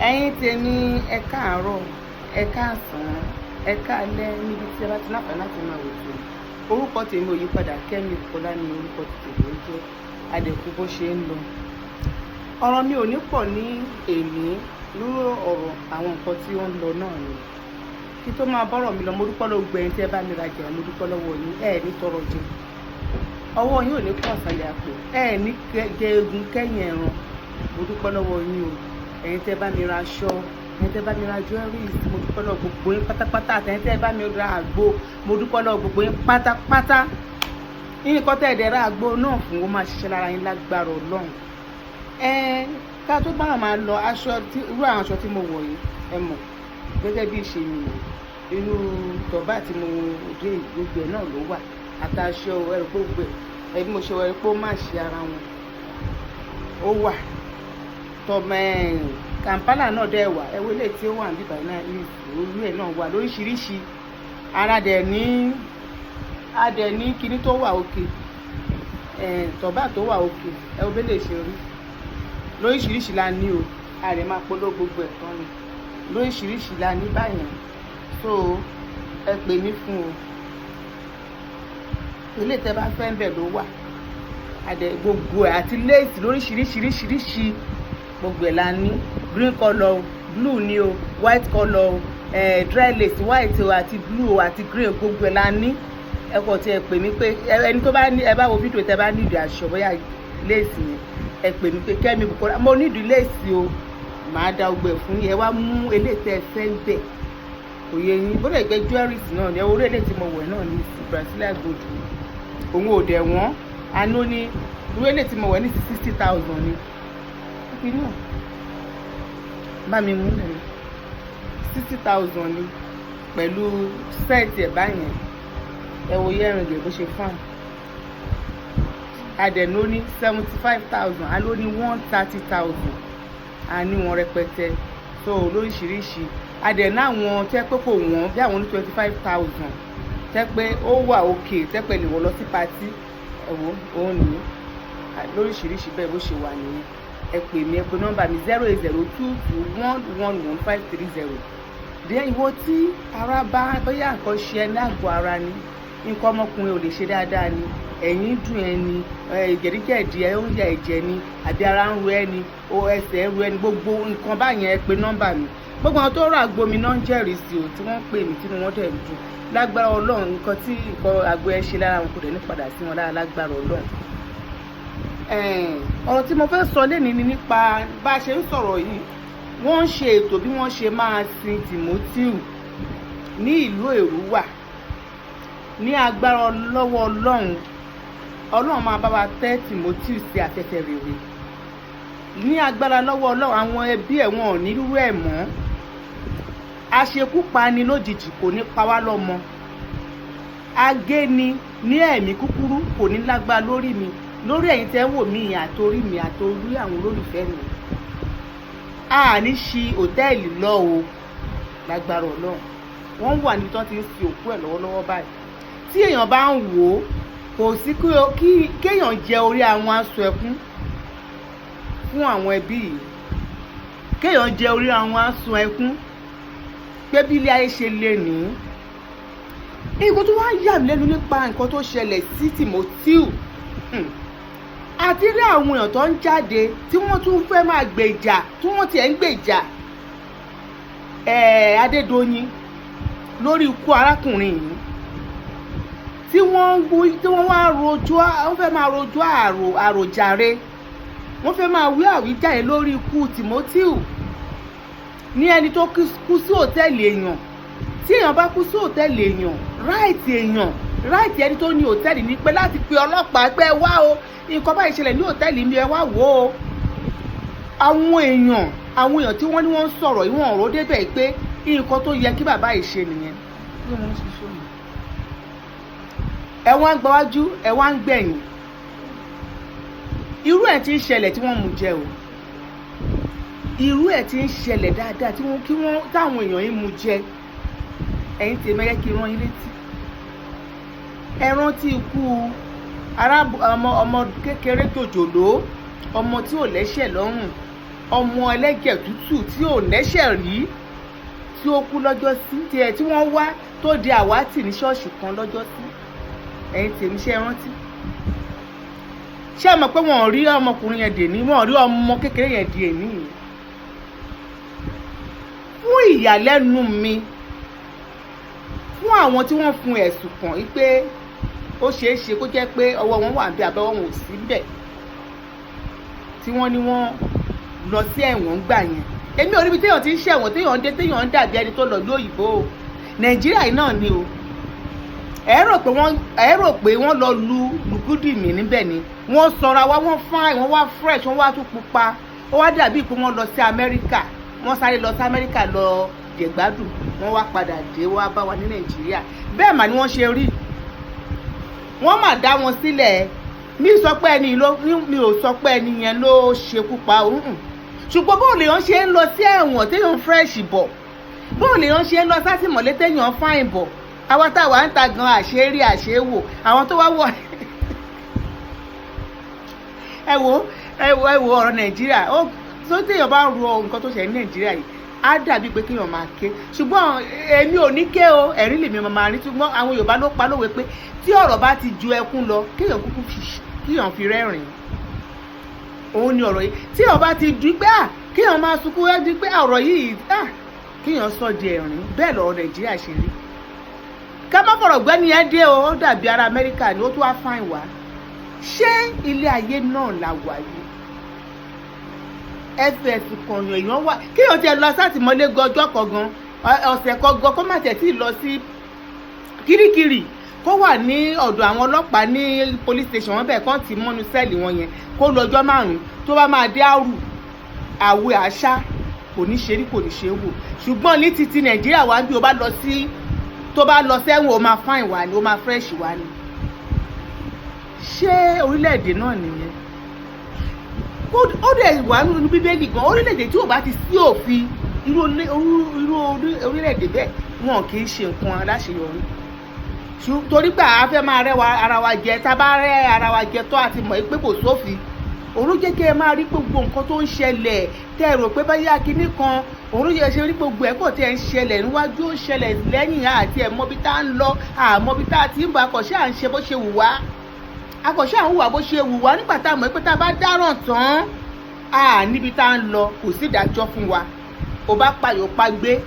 Ẹ̀yin tèmi, ẹ káàárọ̀, ẹ káàsán, ẹ káalẹ́ níbi tí ẹ bá ti láǹfààní láti máa wò tó. Orúkọ tèmi ò yípadà, Kẹ́mi Bùkọ́lá ní orúkọ tèmi ń jẹ́. Adẹ̀kú bó ṣe ń lọ. Ọ̀rọ̀ mi ò ní pọ̀ ní èní lórí ọ̀rọ̀ àwọn nǹkan tí ó ń lọ náà ni. Kí tó máa bọ́rọ̀ mi lọ, mo dúpẹ́ lọ́wọ́ gbogbo ẹ̀yin tí ẹ bá mi rajà, mo dúpẹ́ lọ́wọ́ yín, ẹ ní tọrọ jẹ. Ọwọ́ yín ò ní kàn sàlẹ̀ àpò, ẹ ní jẹ egun kẹ́yìn ẹran. Mo dúpẹ́ lọ́wọ́ yín o. Ẹ̀yin tẹ́ bá mi ra aṣọ, ẹ̀yin tẹ́ bá mi ra jewelries, mo dúpẹ́ lọ́wọ́ gbogbo yín pátápátá. Àtẹ̀yin tẹ́ bá mi ra àgbo, mo dúpẹ́ lọ́wọ́ gbogbo yín pátápátá. Nǹkan tẹ́ ẹ dẹ̀ ra àgbo náà fún, ó máa ṣiṣẹ́ lára yín lágbára Ọlọ́run. Ẹ ká tó bá máa lọ, aṣọ tí irú àwọn aṣọ tí mo wọ̀ yìí, ẹ mọ̀ gẹ́gẹ́ bí ìṣe mi nì, irú tọ́ba tí mo dé, gbogbo ẹ̀ náà ló wà, àtàṣọ ẹ̀rọ gbogbo ẹ̀ bí mo ṣe wọ̀ ẹ́ pé ó má ṣe ara wọn. Ó wà tọmọ Kampala náà dẹ̀ wà. Ẹ wo ilé tí ó wà níbí báyìí náà, irú ẹ̀ náà wà lóríṣiríṣi. Ara dẹ̀ ní, a dẹ̀ ní kinní tó wà òkè, tọ́ba tó wà òkè. Ẹ wo bí lè ṣe rí lóríṣiríṣi la ní o. A lè máa polówó gbogbo ẹ̀ tán ni. Lóríṣiríṣi la ní báyẹn, so ẹ pè mí fún o. Ilé tẹ́ bá fẹ́ ń bẹ̀ ló wà. Àdẹ gbogbo ẹ̀ àti lace lóríṣiríṣiríṣiríṣi, gbogbo ẹ̀ la ní. Green colour, blue ni o, white colour o, dry lace white o àti blue o àti green, gbogbo ẹ̀ la ní. Ẹ kò tí ẹ pè mí pé ẹni tó bá ní, ẹ bá wo fídíò, tẹ́ bá nídìí aṣọ, bóyá lace yẹn, ẹ pè mí pé, "Kẹ́mi Bùkọ́lá, mo nídìí lace o." Màá da gbogbo ẹ̀ fún yín, ẹ wá mú eléyìí tẹ́ ẹ fẹ́ ń bẹ̀. Kò yẹ yín? Bó lè gbé jewelries náà ní, ẹ orí eléyìí tí mo wọ̀ náà ní Brazilian gold, òun ò dẹ̀ wọ́n. Àánú ní irú eléyìí tí mo wọ̀ ní 60,000 ni. Kí náà bá mi mú lẹ́nu, 60,000 ni pẹ̀lú set ẹ̀ báyẹn. Ẹ wo earring bó ṣe fine. Adẹ̀nú ní 75,000, a ló ní 130,000, a ní wọn rẹpẹtẹ. So lóríṣiríṣi adẹ̀nú àwọn tẹ́ pé kò wọ́n, bí àwọn ní 25,000, tẹ́ pé ó wà òkè, tẹ́ pé lè wọ̀ lọ sí party. Ẹ wo òun nìyí lóríṣiríṣi bẹ́ẹ̀ bó ṣe wà nìyẹn. Ẹ pè mí, ẹ pè nọ́mbà mi, 08022111530. Dé ìwọ tí ara bá, bóyá nǹkan ṣe ẹ ní àgọ́ ara ni, nǹkan ọmọkùnrin ò lè ṣe dáadáa ni, ẹ̀yìn dùn ẹ ni, jẹ̀díjẹ̀dí ẹ ń ya ẹ̀jẹ̀ ni, àbí ara ń ro ẹ ni, o ẹsẹ̀ ń ro ẹ ni, gbogbo nǹkan báyẹn, ẹ pè nọ́mbà mi. Gbogbo àwọn tó rà àgbo mi náà ń jẹ́rìí sí o, tí wọ́n pè mí, tí wọ́n dẹ̀ ń dùn. Lágbára Ọlọ́run, nǹkan tí nǹkan àgbo ẹ ṣe lára wọn kò dẹ̀ ní padà sí wọn lára lágbára Ọlọ́run. Ọ̀rọ̀ tí mo fẹ́ sọ lénìí ni nípa bá a ṣe ń sọ̀rọ̀ yìí, wọ́n ń ṣe ètò bí wọ́n ṣe máa sin Timothy ní ìlú Èrúwà. Ní agbára lọ́wọ́ Ọlọ́run, Ọlọ́run máa bá wa tẹ́ Timothy sí afẹ́fẹ́ rere. Ní agbára lọ́wọ́ Ọlọ́run, àwọn ẹbí ẹ̀ wọn ò ní rírú ẹ̀ mọ́. Aṣekúpani lójijì kò ní pa wá lọ́mọ. Agéni ní ẹ̀mí kúkúrú kò ní lágbára lórí mi, lórí ẹ̀yin tẹ́ ń wò mí, àtorí mi, àtorí àwọn olólùfẹ́ mi. A ní ṣi hòtẹ́ẹ̀lì lọ o lágbára Ọlọ́run. Wọ́n wà níbi tí wọ́n ti ń sin òkú ẹ̀ lọ́wọ́lọ́wọ́ báyìí. Tí èèyàn bá ń wò ó, kò sí kí kéèyàn jẹ orí àwọn aṣọ ẹkún fún àwọn ẹbí yìí, kéèyàn jẹ orí àwọn aṣọ ẹkún pé bí ilé ayé ṣe lè nìí. Nǹkan tó wá yà mí lẹ́nu nípa nǹkan tó ṣẹlẹ̀ sí Timothy, àti rí àwọn èèyàn tó ń jáde tí wọ́n tún fẹ́ máa gbèjà, tí wọ́n tiẹ̀ ń gbèjà Adédoyin lórí ikú arákùnrin yìí, tí wọ́n ń wí, tí wọ́n wá rojọ́, wọ́n fẹ́ máa rojọ́ àròjàre, wọ́n fẹ́ máa wí àwíjàre lórí ikú Timothy, ní ẹni tó kú sí hòtẹ́ẹ̀lì èèyàn. Tí èèyàn bá kú sí hòtẹ́ẹ̀lì èèyàn, right èèyàn, right ẹni tó ní hòtẹ́ẹ̀lì ní pé láti pe ọlọ́pàá pé, "Ẹ wá o, nǹkan báyìí ṣẹlẹ̀ ní hòtẹ́ẹ̀lì mi, ẹ wá wò ó." Àwọn èèyàn tí wọ́n ní wọ́n ń sọ̀rọ̀ yìí, wọ́n rò débẹ̀ pé nǹkan tó yẹ kí bàbá yìí ṣe nìyẹn. Bí wọ́n ṣe ṣó mi, ẹ wá ń gbáwájú, ẹ wá ń gbẹ̀yìn. Irú ẹ̀ tí ń ṣẹlẹ̀ tí wọ́n mú jẹ o, irú ẹ̀ tí ń ṣẹlẹ̀ dáadáa tí wọ́n kí wọ́n táwọn èèyàn yìí mú jẹ. Ẹ̀yin tèmi, ẹ kí n rán yín létí, ẹ rántí ikú ọmọ kékeré jòjòló, ọmọ tí ò lẹ́ṣẹ̀ lọ́rùn. Ọmọ ẹlẹ́jẹ̀ tútù tí ò lẹ́ṣẹ̀ rí, tí ó kú lọ́jọ́ sí, tí wọ́n wá tó di àwátì ní ṣọ́ọ̀ṣì kan lọ́jọ́ sí. Ẹ̀yin tèmi, ṣe é rántí? Ṣé ẹ mọ̀ pé wọ́n rí ọmọkùnrin yẹn dè ní, wọ́n rí ọmọ kékeré yẹn di èní yìí? Fún ìyàlẹ́nu mi, fún àwọn tí wọ́n fún ẹ̀sùn kàn wípé ó ṣeé ṣe kó jẹ́ pé ọwọ́ wọn wà bí abẹ́wọ́ wọn ò sí bẹ̀, tí wọ́n ní wọ́n lọ sí ẹ̀wọ̀n gbà yẹn, èmi ò ríbi téèyàn ti ń ṣẹ̀wọ̀n, téèyàn ń dé, téèyàn ń dàbí ẹni tó lọ lóyìnbó o. Nàìjíríà yìí náà ni o. Ẹ rò pé wọ́n lọ lu lùgúdì mí níbẹ̀ ni. Wọ́n sanra wá, wọ́n fine, wọ́n wá fresh, wọ́n wá tún pupa. Ó wá dàbí pé wọ́n lọ sí Amẹ́ríkà, wọ́n sáré lọ sí Amẹ́ríkà lọ jẹ̀gbádùn, wọ́n wá padà dé wá bá wa ní Nàìjíríà. Bẹ́ẹ̀ mà ni wọ́n ṣe rí. Wọ́n mà dá wọn sílẹ̀. Mi sọ pé ẹni ló, mi ò sọ pé ẹni yẹn ló ṣekú pa òun, ṣùgbọ́n bóun lèèyàn ṣe ń lọ sí ẹ̀wọ̀n téèyàn fresh bọ̀? Bóun lèèyàn ṣe ń lọ sátìmọ́lé téèyàn fine bọ̀? Àwa táwa ń ta gan àṣírí àṣewò, àwọn tó wá wọ̀. Ẹ wo, ẹ wo, ẹ wo ọ̀rọ̀ Nàìjíríà. Ó tó téèyàn bá ń ro nǹkan tó ṣẹlẹ̀ ní Nàìjíríà yìí, á dàbí pé kéèyàn máa ké, ṣùgbọ́n èmi ò ní ké o, ẹ̀rín lèmi máa rí. Ṣùgbọ́n àwọn Yorùbá ló pa lówe pé tí ọ̀rọ̀ bá ti ju ẹkún lọ, kéèyàn kúkú kéèyàn fi rẹ́rìn-ín. Òun ni ọ̀rọ̀ yìí. Tí ọ̀rọ̀ bá ti di pé à kéèyàn máa sunkún, ẹ́ di pé ọ̀rọ̀ yìí à kéèyàn sọ di ẹ̀rín. Bẹ́ẹ̀ lọ̀rọ̀ Nàìjíríà ṣe rí. Ká má fọ̀rọ̀ gbẹ́ni ẹ́ dé o, ó dàbí ará Amẹ́ríkà ni, ó tún wá fine wá. Ṣé ilé ayé náà la wà yìí? Ẹ fi ẹ̀sùn kànyàn, èèyàn wà, kéèyàn tiẹ̀ lọ sátìmọ́lé gan ọjọ́ kan gan, ọ̀sẹ̀ kan gan, kó má tiẹ̀ tí ì lọ sí Kirikiri, kó wà ní ọ̀dọ̀ àwọn ọlọ́pàá ní police station wọn bẹ́ẹ̀, kán ti mọ́nu cell wọn yẹn, kó lọ ọjọ́ 5, tó bá máa dé, àrù àwẹ̀ àṣà kò ní ṣe rí, kò ní ṣe wò. Ṣùgbọ́n ní títí Nàìjíríà wá, bí o bá lọ sí, tó bá lọ sẹ́wọ̀n, o máa fine wá ni, o máa fresh wá ni. Ṣé orílẹ̀-èdè náà nìyẹn? Ó dẹ̀ wà nínú Bíbélì gan, orílẹ̀-èdè tí ò bá ti sí òfin, irú orílẹ̀-èdè bẹ́ẹ̀, wọn kì í ṣe nǹkan aláṣeyọrí, torí pé a fẹ́ máa rẹ́ ara wa jẹ. Tá a bá rẹ́ ara wa jẹ tó, àti mọ̀ pé kò sófin, òun jẹ́ kí ẹ máa rí gbogbo nǹkan tó ń ṣẹlẹ̀, tẹ́ ẹ rò pé báyà kinní kan. Òun yẹ ṣe rí gbogbo ẹ̀ kò tí ẹ ń ṣẹlẹ̀ níwájú, ó ń ṣẹlẹ̀ lẹ́yìn, àti ẹ̀ mọ́bi tá ń lọ, àmọ́bi tá a ti ń bọ̀. Akọ̀ṣẹ́ à ń ṣe bó ṣe wù wá, akọ̀ṣẹ́ à ń hùwà bó ṣe wù wá, nígbà tá a mọ̀ pé tá a bá dáràn tán, a níbi tá a ń lọ, kò sí ìdájọ́ fún wa. Ó bá pààyàn, ó pa gbé.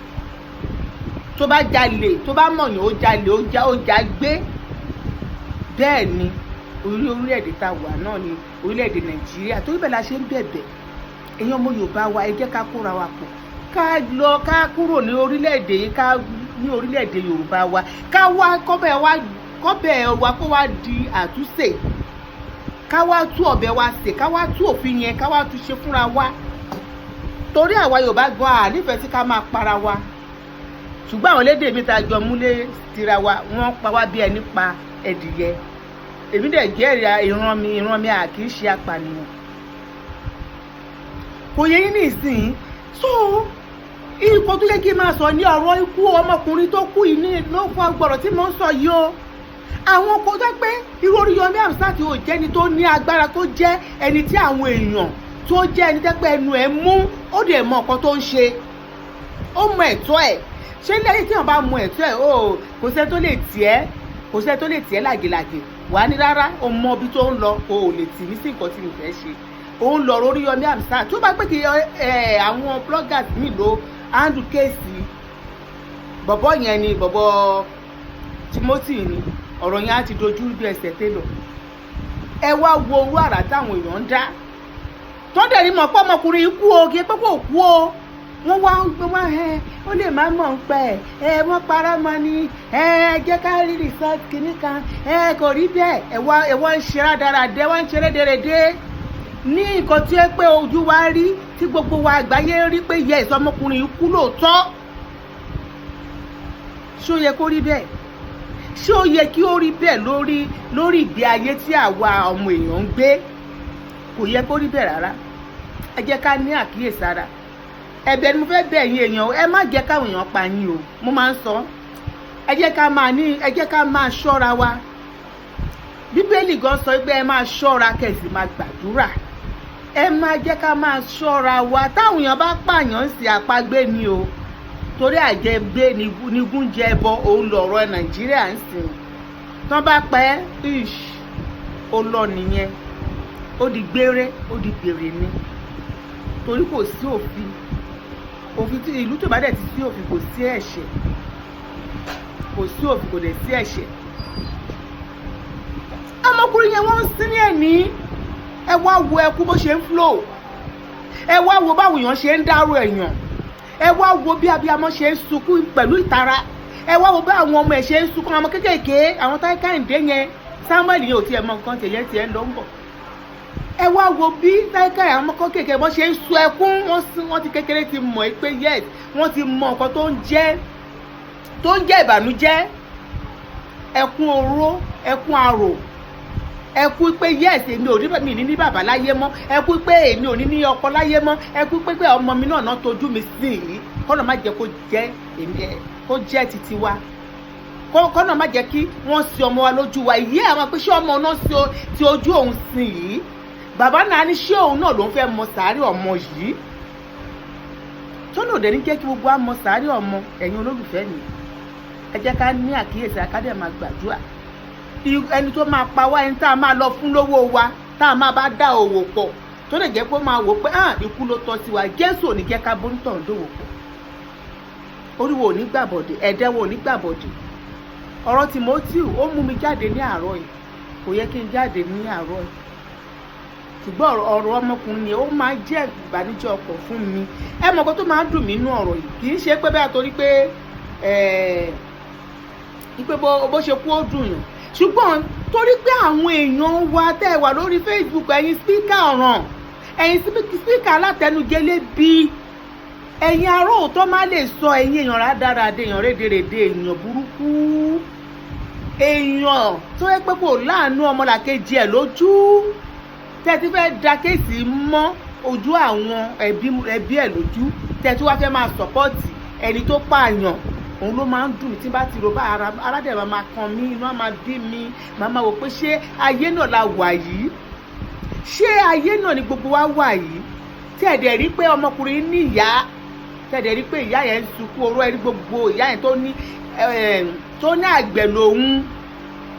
Tó bá jalè, tó bá mọ̀yàn, ó jalè, ó já, ó já gbé. Bẹ́ẹ̀ ni orí orílẹ̀-èdè tá a wà náà ni orílẹ̀-èdè Nàìjíríà. Torí bẹ́ẹ̀ la ṣe ń bẹ̀bẹ̀, ẹ̀yin ọmọ Yorùbá wa, ẹ jẹ́ ká kóra wa pọ̀, ká lọ, ká kúrò ní orílẹ̀-èdè yìí, ká ní orílẹ̀-èdè Yorùbá wa, ká wá kọ́bẹ̀ wa, kọ́bẹ̀ wa kó wá di àtúnṣe, ká wá tú ọbẹ̀ wa sè, ká wá tú òfin yẹn, ká wá tú ṣe fúnra wa. Torí àwa Yorùbá gan, à nífẹ̀ẹ́ sí ká máa para wa, ṣùgbọ́n àwọn elédè mi ta jọ múlé tira wa, wọ́n pa wá bí ẹni pa ẹdìyẹ. Èmi dẹ̀ jẹ́rìí ìran mi, ìran mi à kì í ṣe apànìyàn. Kò yẹ yín nísìnyí. So nǹkan tó yẹ kí n máa sọ ní ọ̀rọ̀ ikú ọmọkùnrin tó kú yìí ní ló fọ gbọ̀rọ̀ tí mò ń sọ yìí o. Àwọn kò tó pé irú Oríyọmí Hamzat ò jẹ́ ẹni tó ní agbára, tó jẹ́ ẹni tí àwọn èèyàn, tó jẹ́ ẹni tẹ́ pé ẹnu ẹ̀ mú, ó dẹ̀ mọ nǹkan tó ń ṣe, ó mọ ẹ̀tọ́ ẹ̀. Ṣé lẹ́yìn tí wọ́n bá mọ ẹ̀tọ́ ẹ̀ o, kò sẹ́ni tó lè tiẹ̀, kò sẹ́ni tó lè tiẹ̀ làgìlàgì wà ní rárá. O mọ ibi tó ń lọ, o ò lè tì mí sí nǹkan tí mi fẹ́ ṣe. Òun lọ Oríyọmí Hamzat, tó bá pé kí àwọn bloggers mi ló handle case bọ̀bọ̀ yẹn ni, bọ̀bọ̀ Timothy ni, ọ̀rọ̀ yẹn á ti dojú bí ẹsẹ̀ télọ̀. Ẹ wá wo owó àrà táwọn èèyàn ń dá, tó dẹ̀ ní mọ̀ pé ọmọkùnrin yìí kú o, kì í pé kò kú o. Wọ́n wá ń gbé wá, ẹ ó lè má mọ̀ ń pẹ́ ẹ, wọ́n parọ́ mọ́ ni, ẹ jẹ́ ká rí result kìíní kan, ẹ kò rí bẹ́ẹ̀. Ẹ wá ń ṣe rádaràdẹ, wá ń ṣe rédèrèdè ní nǹkan tí ó pé ojú wa rí, tí gbogbo wa àgbáyé rí pé yes, ọmọkùnrin yìí kú lóòótọ́. Ṣé ó yẹ kó rí bẹ́ẹ̀? Ṣé ó yẹ kí ó rí bẹ́ẹ̀ lórí ìgbé ayé tí àwa ọmọ èèyàn ń gbé? Kò yẹ kó rí bẹ́ẹ̀ rárá. Ẹ jẹ́ ká ní àkíyèsára. Ẹ̀bẹ̀ ni mo fẹ́ bẹ̀ yín èèyàn, ẹ má jẹ́ káwọn èèyàn pa yín o. Mo máa ń sọ, ẹ jẹ́ ká máa ní, ẹ jẹ́ ká máa ṣọ́ra wa. Bíbélì gan sọ pé ẹ máa ṣọ́ra, kẹ̀sì máa gbàdúrà. Ẹ máa jẹ́ ká máa ṣọ́ra wa. Táwọn èèyàn bá pààyàn sí, àpagbé ni o, torí àjẹgbé nígún jẹ ẹbọ. Òun lọ̀rọ̀ Nàìjíríà ń sìn. Tán bá pẹ́ ish, ó lọ nìyẹn, ó di gbére, ó di gbèrè ni, torí kò sí òfin. Òfin tí ìlú tó bá dẹ̀ ti sí òfin, kò sí ẹ̀ṣẹ̀. Kò sí òfin, kò dẹ̀ sí ẹ̀ṣẹ̀. Ọmọkùnrin yẹn, wọ́n ń sín ní ẹ̀ní. Ẹ wá wo ẹkú bó ṣe ń flow. Ẹ wá wo báwọn èèyàn ṣe ń dárò èèyàn. Ẹ wá wo bí abiyamọ ṣe ń sunkún pẹ̀lú ìtara. Ẹ wá wo bí àwọn ọmọ ẹ̀ ṣe ń sunkún, àwọn kéékèèké, àwọn táyé Kẹ́hìndé yẹn. Samuel yẹn ò tiẹ̀ mọ nǹkan tẹ̀yẹ tiẹ̀ ń lọ ń bọ̀. Ẹ wá wo bí táyé, àwọn ọmọ kéékèèké, bọ́n ṣe ń sun ẹkún. Wọ́n sún, wọ́n ti kékeré ti mọ̀ ẹ́ pé yes, wọ́n ti mọ nǹkan tó ń jẹ́ ìbànújẹ́, ẹkún oró, ẹkún arò, ẹkún pé yes, èmi ò ní, mi ní ní bàbá láyé mọ́, ẹkún pé èmi ò ní ní ọkọ láyé mọ́, ẹkún pé ọmọ mi náà náà tójú mi sí yìí. Kọ́nà má jẹ́ kó jẹ́ èmi, kó jẹ́ titi wa, kọ́nà má jẹ́ kí wọ́n sin ọmọ wa lójú wa. Ìyé àwọn pé ṣé ọmọ náà sí ti ojú òun sin yìí? Bàbá náà ní ṣé òun náà ló ń fẹ́ mọ sàárè ọmọ yìí? Tọ́nà òde ní jẹ́ kí gbogbo wa mọ sàárè ọmọ. Ẹ̀yin olólùfẹ́ mi, ẹ jẹ́ ká ní àkíyèsí, akádẹ́ máa gbàdúrà. Ẹni tó máa pa wá, ẹni tá a máa lọ fún lówó wa, tá a máa bá dá òwò pọ̀, tó lè jẹ́ pé ó máa wò pé ah, ikú ló tọ́ sí wa, Jésù ò ní jẹ́ ká bóńtọ̀ ń dòwò pọ̀. Oríwo ò ní gbàbọ̀dè, ẹ̀dẹ́wò ò ní gbàbọ̀dè. Ọ̀rọ̀ Timothy ó mú mi jáde ní àárọ̀ yìí. Kò yẹ kí n jáde ní àárọ̀ yìí, ṣùgbọ́n ọ̀rọ̀ ọmọkùnrin yẹn, ó máa jẹ́ ìbànújẹ́ ọkàn fún mi. Ẹ mọ̀ nǹkan tó máa ń dùn mí nínú ọ̀rọ̀ yìí, kì í ṣe pé bẹ́ẹ̀ torí pé pé bó ṣe kú ó dùn yàn, ṣùgbọ́n torí pé àwọn èèyàn wa tẹ́ ẹ wà lórí Facebook, ẹ̀yin speaker ọ̀ràn, ẹ̀yin speaker alátẹnujẹ lébi, ẹ̀yin ará òótọ́ má lè sọ, ẹ̀yin èèyàn rádaràde, èèyàn rédèrèdè, èèyàn burúkú, èèyàn tó yẹ pé kò láàánú ọmọlàkejì ẹ̀ lójú, tẹ́ ti fẹ́ da case mọ́ ojú àwọn ẹbí ẹ̀ lójú, tẹ́ tí wàá fẹ́ máa support ẹni tó pààyàn, òun ló máa ń dùn mí. Tí bá ti rò bá ara aládẹ̀ máa kan mí, inú á máa bí mi, màá máa wò pé ṣé ayé náà la wà yìí? Ṣé ayé náà ni gbogbo wa wà yìí? Tí ẹ̀ dẹ̀ rí pé ọmọkùnrin ní ìyá, tí ẹ̀ dẹ̀ rí pé ìyá yẹn ń sunkún oró, ẹni gbogbo ìyá yẹn tó ní àgbẹ̀ lòun,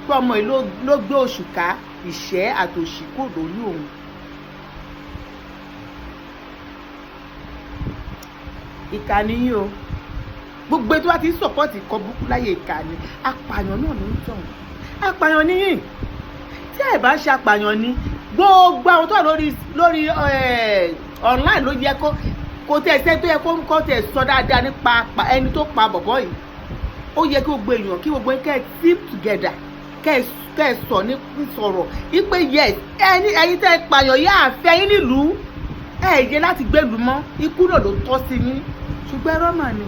pé ọmọ yìí ló gbé oṣù ká ìṣẹ́ àtòṣì kò lórí òun. Ìkà nìyí o. Gbogbo ètò wa ti ń support ikọ̀ burúkú láyé, ìkà ni, apààyàn náà ló ń tàn. Apààyàn nìyí. Tí ẹ bá ṣe apààyàn ni, gbogbo àwọn tó wà lórí online ló yẹ kó tẹ ẹsẹ tó yẹ kó kó tẹ sọ dáadáa nípa ẹni tó pa bọ̀bọ̀ yìí. Ó yẹ kí gbogbo èèyàn, kí gbogbo kẹ́ ẹ team together, kẹ́ ẹ sọ ní sọ̀rọ̀ wípé yes, ẹni ẹ̀yin tẹ́ ẹ pààyàn yá, àfẹ́ yín nílùú ẹ yẹ láti gbèlú mọ́. Ikú náà ló tọ́ sí yín. Ṣùgbọ́n ẹ̀rọ mà ní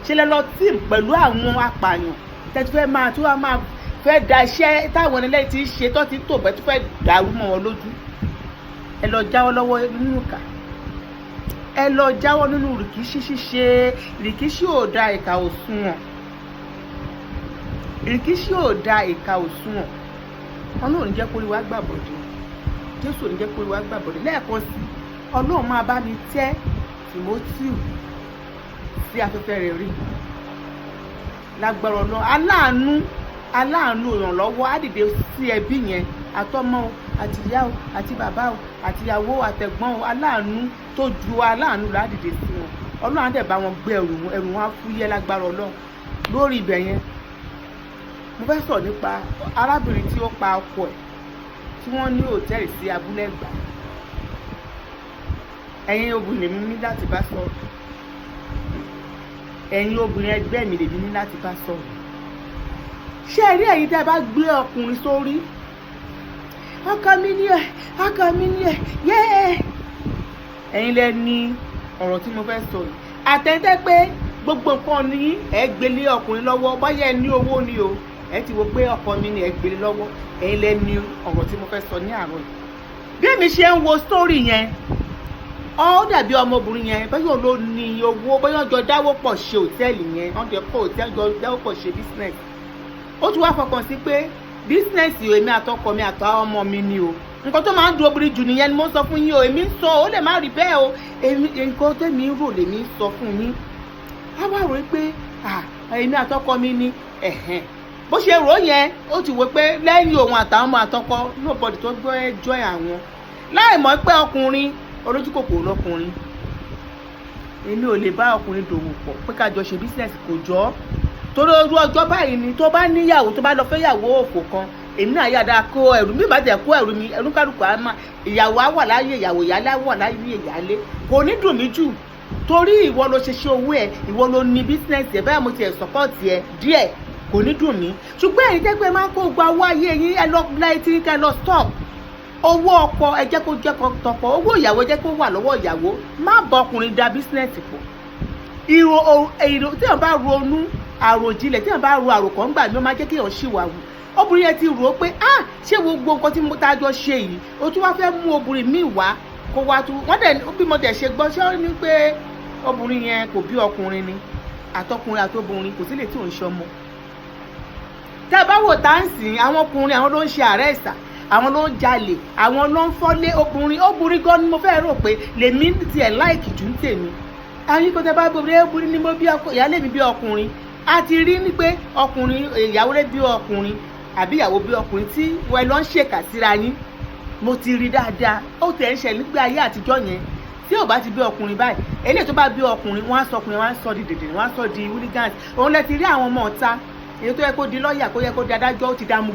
ṣe lẹ lọ team pẹ̀lú àwọn apààyàn, tẹ́tí fẹ́ máa tí wọ́n máa fẹ́ da iṣẹ́ táwọn ẹlẹ́yìn ti ń ṣe tó ti tò bẹ́ẹ̀, tó fẹ́ dàrú mọ́ wọn lójú. Ẹ lọ jáwọ́ lọ́wọ́ nínú ìkà. Ẹ lọ jáwọ́ nínú rìkíṣí ṣíṣe. Rìkíṣí ò da, ìkà ò sunwọ̀n. Rìkíṣí ò da, ìkà ò sunwọ̀n. Ọlọ́run ní jẹ́ kó rí wá gbàbọ̀dé. Jésù ò ní jẹ́ kó rí wá gbàbọ̀dé. Lẹ́ẹ̀kan sí, Ọlọ́run máa bá mi tẹ́ Timothy sí afẹ́fẹ́ rẹ̀ rí lágbára Ọlọ́run. Aláàánú ìrànlọ́wọ́ á dìde sí ẹbí yẹn, àtọmọ o, àti ìyá o, àti bàbá o, àti ìyàwó, àtẹ̀gbọ́n o. Aláàánú tó ju aláàánú lọ á dìde sí wọn. Ọlọ́run á dẹ̀ bá wọn gbé ẹrù wọn, ẹrù wọn á fúyẹ́ lágbára Ọlọ́run. Lórí ibẹ̀ yẹn, mo fẹ́ sọ̀rọ̀ nípa arábìnrin tí ó pa ọkọ ẹ̀ tí wọ́n ní hòtẹ́ẹ̀lì sí Abúlé Ẹ̀gbá. Ẹ̀yin obìnrin lèmi ní láti bá sọ̀rọ̀. Ẹ̀yin obìnrin ẹgbẹ́ mi lèmi ní láti bá sọ̀rọ̀. Ṣé ẹ rí ẹ̀yin tẹ́ ẹ bá gbé ọkùnrin sórí, "Ọkọ mi ní ẹ, ọkọ mi ní ẹ yẹ́ẹ̀," ẹ̀yin lẹ ní ọ̀rọ̀ tí mo fẹ́ sọ yìí. Àtẹ̀tẹ̀ pé gbogbo nǹkan ní ẹ gbélé ọkùnrin lọ́wọ́, bóyá ẹ ní owó ni o, ẹ ti wo pé ọkọ mi ni, ẹ gbélé lọ́wọ́, ẹ̀yin lẹ ní ọ̀rọ̀ tí mo fẹ́ sọ ní àárọ̀ yìí. Bí èmi ṣe ń wo story yẹn, ó dàbí ọmọbìnrin yẹn, bóyá ló ní owó, bóyá wọ́n jọ dáwó pọ̀ ṣe hòtẹ́ẹ̀lì yẹn, wọ́n jọ kọ́ hòtẹ́ẹ̀lì, jọ dáwó pọ̀ ṣe business. Ó tún wá fọkàn sí pé business èmi àtọkọ mi àtàwọn ọmọ mi ni o. Nǹkan tó máa ń dùn obìnrin jù nìyẹn ni mo ń sọ fún yín o. Èmi ń sọ, ó lè má rí bẹ́ẹ̀ o. Èmi, nǹkan tẹ́mi ń rò lèmi ń sọ fún yín. Á wá rò pé, ah, èmi àtọkọ mi ni. Ẹ̀hẹ̀n, bó ṣe rò yẹn, ó ti wò pé lẹ́yìn òun àtàwọn ọmọ àtọkọ, nobody tó gbọ́ ẹjọ́ àwọn, láì mọ̀ pé ọkùnrin olójúkòkòrò lọkùnrin. Èmi ò lè bá ọkùnrin dòwò pọ̀ pé ká jọ ṣe business, kò jọ́, torí orú ọjọ́ báyìí ni tó bá níyàwó, tó bá lọ fẹ́ yàwó òfò kan, èmi náà yàda kó ẹrù mi, bá tẹ̀ kó ẹrù mi, ẹrù kálukú á máa, ìyàwó á wà láyé ìyàwó, ìyálé á wà láyé ìyálé. Kò ní dùn mí jù, torí ìwọ ló ṣe ṣe owó ẹ, ìwọ ló ní business ẹ. Báyà mo tiẹ̀ support ẹ díẹ̀, kò ní dùn mí. Ṣùgbọ́n èyí tẹ́ pé máa ń kó gba owó ayé yín, ẹ lọ láì tí kẹ́ lọ stop. Owó ọkọ, ẹ jẹ́ kó jẹ́ tọkọ. Owó ìyàwó, ẹ jẹ́ kó wà lọ́wọ́ ìyàwó. Má bá ọkùnrin da business pọ̀. Ìrò èrò tí èèyàn bá ronú àròjinlẹ̀, tí èèyàn bá ro àròkàn gbà mí, ó máa jẹ́ kí èèyàn ṣìwà wù. Obìnrin yẹn ti rò ó pé, ah, ṣé gbogbo nǹkan tí mo tá a jọ ṣe yìí, o tún wá fẹ́ mú obìnrin míì wá kó wá tún wọ́n dẹ̀ bí mo dẹ̀ ṣe gbọ́, ṣé ó ní pé obìnrin yẹn kò bí ọkùnrin ni? Àtọkùnrin àtobìnrin, kò sí lè tí ò ń ṣọmọ. Tẹ́ ẹ bá wò tá ń sìn, àwọn ọkùnrin, àwọn ló ń ṣe ààrẹ ìsà, àwọn ló ń jalè, àwọn ló ń fọ́lé. Obìnrin, obìnrin gan ni mo fẹ́ rò pé lèmi tiẹ̀ like jù ń tèmi. Àyìn kò tẹ́ bá gbogbo obìnrin ni mo bí ọkọ, ìyáálé mi bí ọkùnrin. A ti rí ní pé ọkùnrin, ìyàwó lè bí ọkùnrin àbí ìyàwó bí ọkùnrin tí wọ́n lọ ń ṣèkà síra yín. Mo ti rí dáadáa, ó tẹ̀ ń ṣe nígbà ayé àtijọ́ yẹn. Tí ò bá ti bí ọkùnrin báyìí, eléyìí tó bá bí ọkùnrin, wọ́n á sọ ọkùnrin, wọ́n á sọ di dèdè, wọ́n á sọ di hooligans. Òun lẹ ti rí àwọn ọmọ ọ̀ta, èyí tó yẹ kó di lọ́ọ̀yà, kó yẹ kó di adájọ́, ó ti dààmú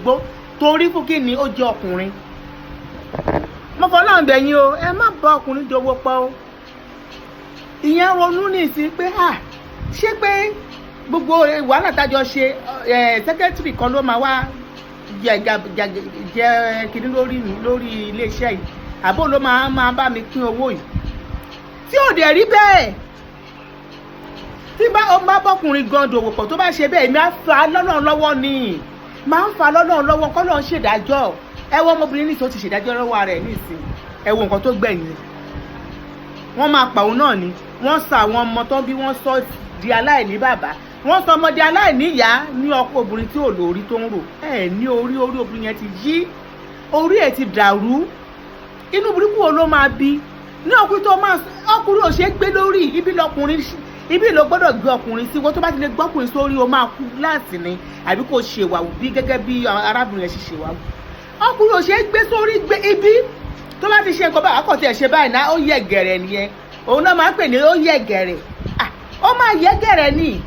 torí fún kí ni? Ó jẹ́ ọkùnrin. Mo fọlọ́run bẹ̀ yín o, ẹ má bá ọkùnrin dowó pọ̀ o. Ìyẹn ronú ní ìsín pé, ah, ṣé pé gbogbo wàhálà tájọ ṣe ẹ, secretary kan ló máa wá jẹ jẹ kiri lórí mi lórí iléeṣẹ́ yìí, àbó ló máa bá mi pín owó yìí, tí ò dẹ̀ rí bẹ́ẹ̀? Tí bá ó bá bọ́kùnrin gan dòwò pọ̀, tó bá ṣe bẹ́ẹ̀, èmi á fa lọ́nà lọ́wọ́ ni, máa ń fa lọ́nà lọ́wọ́ kọ́ lọ́n ṣèdájọ́. Ẹ wọ́n ọmọbìnrin nìṣó ti ṣèdájọ́ lọ́wọ́ rẹ̀ nísìn. Ẹ wo nǹkan tó gbẹ̀yìn, wọ́n máa pa òun náà ni. Wọ́n sọ àwọn ọmọ tó bí, wọ́n sọ di aláìní bàbá, wọ́n sọ ọmọdé aláìní ìyá ní ọkọ obìnrin tí ò lórí tó ń rò ẹ ní orí. Orí obìnrin yẹn ti yí, orí ẹ̀ ti dàrú. Inú burúkú wo ló máa bí ní ọkùnrin tó máa, ọkùnrin ò ṣe é gbé lórí ibi lọkùnrin. Ibi ló gbọ́dọ̀ gbé ọkùnrin sí. Wọ́n tó bá ti lè gbọ́kùnrin sórí, o máa kú láti ní àbí kò ṣèwàwù bí gẹ́gẹ́ bí arábìnrin yẹn ṣe ṣèwàwù. Ọkùnrin ò ṣe é gbé sórí, gbé ibi tó bá ti ṣe nǹkan báyìí, akọ̀tí ẹ̀ ṣe báyìí náà, ó yẹ gẹ̀rẹ̀ nìyẹn. Òun náà máa ń pè ní ó yẹ gẹ̀rẹ̀. Ó máa yẹ gẹ̀rẹ̀ ni.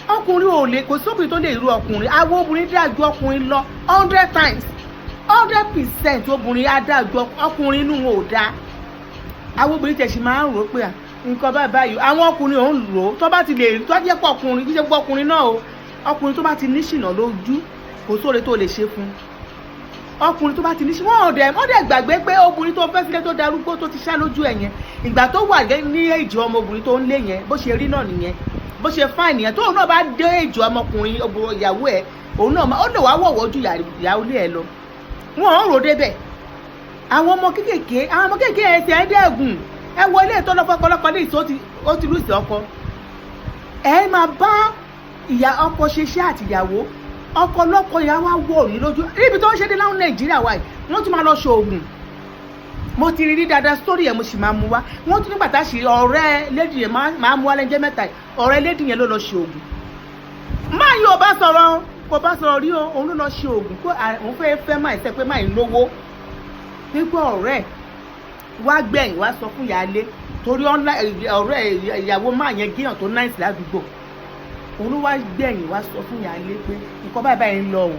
Ọkùnrin ò lè, kò sóbìnrin tó lè irú ọkùnrin. Àwọn obìnrin dáa ju ọkùnrin lọ 100 times, 100%. Obìnrin á dáa ju ọkùnrin, inú wọn ò dáa. Àwọn obìnrin tẹ̀sí máa ń rò ó pé nǹkan báyìí báyìí, àwọn ọkùnrin ò ń rò ó. Tó bá ti lè, tó bá jẹ́ pé ọkùnrin, kí ṣe pé ọkùnrin náà o, ọkùnrin tó bá ti ní ṣìnà lójú, kò sóore tó lè ṣe fún ọkùnrin tó bá ti ní ṣìnà. Wọn ò dẹ̀, wọ́n dẹ̀ gbàgbé pé obìnrin tó fẹ́ sílẹ̀, tó darúgbó, tó ti ṣá lójú ẹ̀ yẹn, ìgbà tó wà ní èjì ọmọbìnrin tó ń lé yẹn, bó ṣe rí náà nìyẹn, bó ṣe fine nìyẹn. Tóun náà bá dé èjì ọmọkùnrin ìyàwó ẹ̀, òun náà ó lè wá wọ̀wọ́ ju ìyàwó ilé ẹ̀ lọ. Wọn ò rò débẹ̀. Àwọn ọmọ kéékèèké, àwọn ọmọ kéékèèké ẹsẹ̀ ẹ̀ dẹ́gùn. Ẹ wo ilé ìtọ́ lọ́fọ́kọ́lọ́kọ́ ní ìsó, ó ti lùsì ọkọ. Ẹ máa bá ìyá ọkọ ṣe iṣẹ́ àtìyàwó ọkọ lọ́kọ, ìyá wa wọ̀ ní lójú níbi tó ń ṣe dé láwọn Nàìjíríà wa yìí. Wọ́n tún máa lọ ṣoògùn. Mo ti rí rí dáadáa sórí ẹ̀, mo sì máa mú wá. Wọ́n tún nígbà tá a ṣe ọ̀rẹ́ lady yẹn, máa mú wá lẹ́jẹ́ mẹ́ta yìí. Ọ̀rẹ́ lady yẹn ló lọ ṣe oògùn. Máa yóò bá sọ̀rọ̀, kò bá sọ̀rọ̀ rí o. Òun ló lọ ṣe oògùn kó òun fẹ́ fẹ́ máa ṣe pé máa ń lówó nígbà ọ̀rẹ́ wá gbẹ̀yìn wá sọ fún ìyáálé, torí ọ̀rẹ́ ìyàwó máa yẹn gíyàn tó nice ládùúgbò. Òun ló wá gbẹ̀yìn wá sọ fún ìyáálé pé nǹkan báyìí báyìí ń lọ o,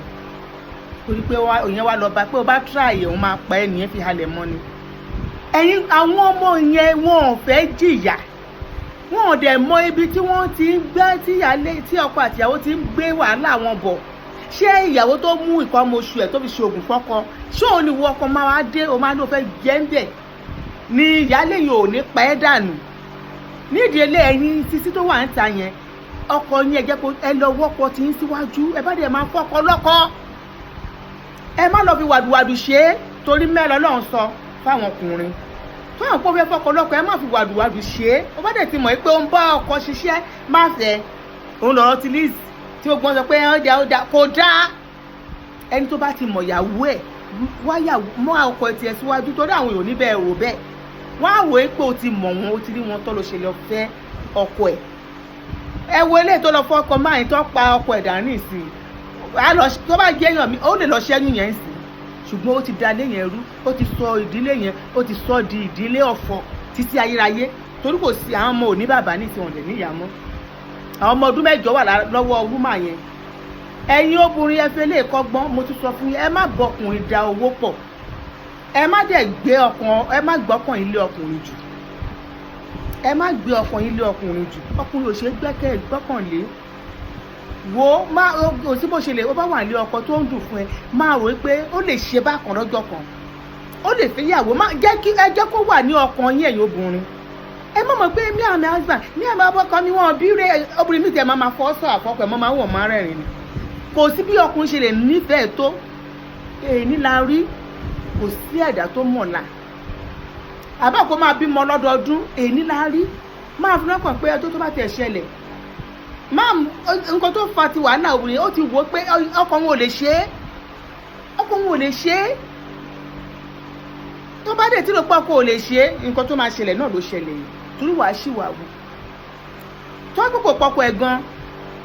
torí pé òyìn wá lọ bá pé o bá try, òun máa pa ẹ́ nìyẹn, fi halẹ̀ mọ́ ni. Ẹ̀yin àwọn ọmọ yẹn, wọn ò fẹ́ jìyà, wọn ò dẹ̀ mọ ibi tí wọ́n ti ń gbé, tí ìyáálé, tí ọkọ àtìyàwó ti ń gbé wàhálà wọn bọ̀. Ṣé ìyàwó tó mú ìkọ́ ọmọ oṣù ẹ̀ tó fi ṣe oògùn fọ́kọ, ṣé òun ni ìwọ ọkọ máa wá dé, o máa ní o fẹ́ jẹ́ ń bẹ̀ ni? Ìyáálé yìí ò ní pa ẹ́ dànù nídìí ilé. Ẹ̀yin sisi tó wà ń ta yẹn, ọkọ yín, ẹ jẹ́ kó ẹ lọ wọ́pọ̀ tí ń síwájú. Ẹ bá dẹ̀ máa fọ́kọ lọ́kọ, ẹ má lọ fi wàdùwàdù ṣe é, torí mẹ́rin Ọlọ́run sọ fáwọn ọkùnrin tó àwọn pọ̀ fẹ́ fọ́kọ lọ́kọ. Ẹ má fi wàdùwàdù ṣe é. Ó bá dẹ̀ ti mọ̀ pé ó ń bá ọkọ ṣiṣẹ́, má fẹ́. Òun lọ̀rọ̀ ti Liz tí ó gbọ́n sọ pé ó dá, ó dá, kò dá. Ẹni tó bá ti mọ̀ ìyàwó ẹ̀. Wáyà mọ́ ọkọ tiẹ̀ síwájú, torí àwọn èèyàn níbẹ̀ rò bẹ́ẹ̀. Wọ́n á wò ó pé o ti mọ̀ wọn, o ti rí wọn tọ́ ló ṣe lọ fẹ́ ọkọ ẹ̀. Ẹ wo eléyìí tó lọ fọ́ ọkọ máa ń tó pa ọkọ ẹ̀ dànù ìsìn. Tó bá jẹ́ èèyàn mi, ó lè lọ ṣẹ́yún yẹn sìn, ṣùgbọ́n ó ti da ilé yẹn rú, ó ti sọ ìdílé yẹn, ó ti sọ di ìdílé ọ̀fọ̀ títí ayérayé, torí kò sí àwọn ọmọ òní bàbá ní ìsìn, wọn lè níyàá mọ́. Àwọn ọmọ ọdún 8 wà lọ́wọ́ woman yẹn. Ẹ̀yin obìnrin, ẹ fẹ́ lè kọ́gbọ́n. Mo tún sọ fún yín, ẹ má bọkùnrin da owó pọ̀, ẹ má dẹ̀ gbé ọkàn, ẹ má gbọ́kàn ilé ọkùnrin jù, ẹ má gbé ọkàn ilé ọkùnrin jù. Ọkùnrin ò ṣe é gbẹ́kẹ̀ gbọ́kànlé. Wo, má o sí bó ṣe lè ó bá wà ní ọkọ tó ń dùn fún ẹ, máa rò pé ó lè ṣe bákan lọ́jọ́ kan, ó lè fi yàwó. Má jẹ́ kí ẹ jẹ́ kó wà ní ọkàn yín. Ẹ̀yin obìnrin, ẹ má mọ̀ pé mí àmì husband mí àmì ọkọ mi, wọn bí rẹ. Obìnrin mi tẹ máa fọ́ sọ àfọkọ ẹ̀ mọ́, máa wọ̀, máa rẹ̀rìn ni. Kò sí bí ọkùnrin ṣe lè nífẹ̀ẹ́ tó, èyí la rí. Kò sí ẹ̀dá tó mọ̀la àbá kó máa bímọ lọ́dọọdún. Èyí la rí. Máa fi lọ́kàn pé ọjọ́ tó bá tiẹ̀ ṣẹlẹ̀, máa nǹkan tó fa ti wàhálà obìnrin, ó ti wò ó pé ọkọ wọn ò lè ṣe é, ọkọ wọn ò lè ṣe é. Tó bá dé tí ló pọ̀ ọkọ ò lè ṣe é, nǹkan tó máa ṣẹlẹ̀ náà ló ṣẹlẹ̀ yìí, torí wàá ṣì wà wù tó kókò pọkọ ẹ̀ gan.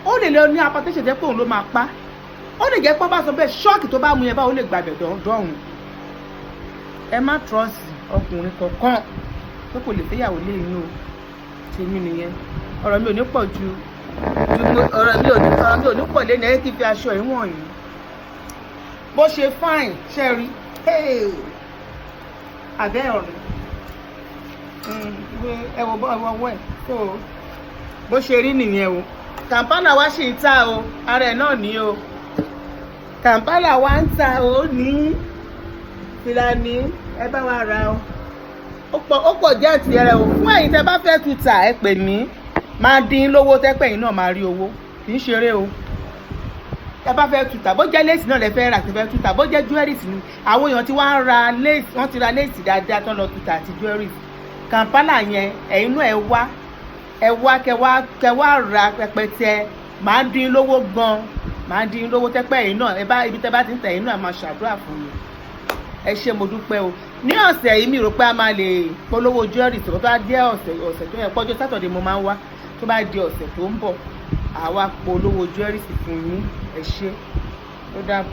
Ó lè lọ ní hypertension jẹ́ pé òun ló máa pa. Ó lè jẹ́ pé bá sọ bẹ́ẹ̀, shock tó bá mú yẹn báwo lè gbàgbẹ́ dọ́rùn. Ẹ má trust ọkùnrin kankan pé kò lè fẹ́yàwó lé yín o. Tèmi nìyẹn. Ọ̀rọ̀ mi ò ní pọ̀ ju ọ̀rọ̀ mi ò ní pọ̀ lẹ́nu. Ẹ kí n fi aṣọ yìí wọ̀nyí bó ṣe fine ṣe rí abẹ́ ọ̀rẹ́. Ẹ wo bọ́ ọwọ́ ẹ̀ tó bó ṣe rí nìyẹn o. Kampala wa ṣì ń ta o, ara ẹ̀ náà ní o. Kampala wa ń ta o ní Fìlàní, ẹ bá wa ra o. Ó pọ̀ jẹ́ àti ẹrẹ o. Fún ẹ̀yin tẹ́ bá fẹ́ tuta, ẹ pè mí, máa dín lówó tẹ́pẹ́ yìí náà, máa rí owó, kì í ṣeré o. Ẹ bá fẹ́ tuta, bó jẹ́ lace náà lẹ fẹ́ rà, tẹ́ fẹ́ tuta, bó jẹ́ jewelries ni, àwọn èèyàn tí wọ́n á ra lace, wọ́n ti ra lace dáadáa tán lọ tuta àti jewelries. Kampala yẹn, ẹ̀yin náà ẹ wá, ẹ wá, kẹ wá ra pẹpẹtẹ. Máa dín lówó gan, máa dín lówó tẹ́pẹ́ yìí náà. Ẹ bá ibi tẹ́ bá ti ń tẹ̀, ẹ̀yin náà máa ṣàdúrà fún mi. Ẹ ṣé, mo dúpẹ́ o. Ní ọ̀sẹ̀ yìí, mi rò pé a máa lè polówó jewelries. Tó bá jẹ́ ọ̀sẹ̀ tó yẹ pọ́jọ́ Saturday mo máa ń wá. Tó bá di ọ̀sẹ̀ tó ń bọ̀, àwa polówó jewelries fún yín. Ẹ ṣé, ó dàbọ̀.